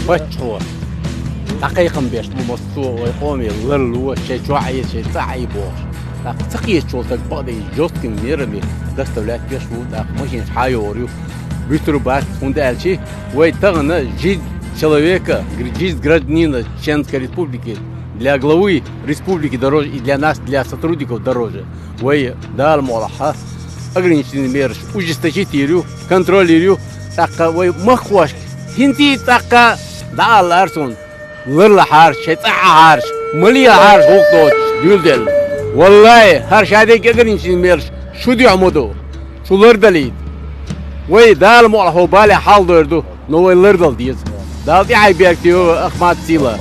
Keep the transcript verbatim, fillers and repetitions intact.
Паччахьо дӀакхайкхам беш бу массо а вай къоме ларлу, шоай чохь Ӏе, шоай цӀа Ӏе бохуш. ТӀаккха ца кхеташ волу стаг бакъдерг жёсткими мерами доставлять деш ву, тӀаккха машинаш хьа а йогӀур ю. Буьтур бац, хӀунда аьлча вай тахана жизнь человека, жизнь гражданина Чеченской Республики для главы республики дороже и для нас, для сотрудников дороже. Вай Дала мукъалахь ограничительный мераш ужесточить йийр ю, контроль йийр ю, тӀаккха вай махкахошка хӀинца а тӀаккха дӀааллара суна, ларлахьараш, шайн цӀа Ӏахьараш, малехьараш гӀуллакх доцуш дуьйладелла. Валлай, хӀара шадерг ограничительный мераш шу дуьхьа ма ду, шу лардалийта. Вай Дала мукъалахь бале хьалдойр ду, но вай лардала деза. Дала тӀаьхье беркате йойла Ахмат Сила.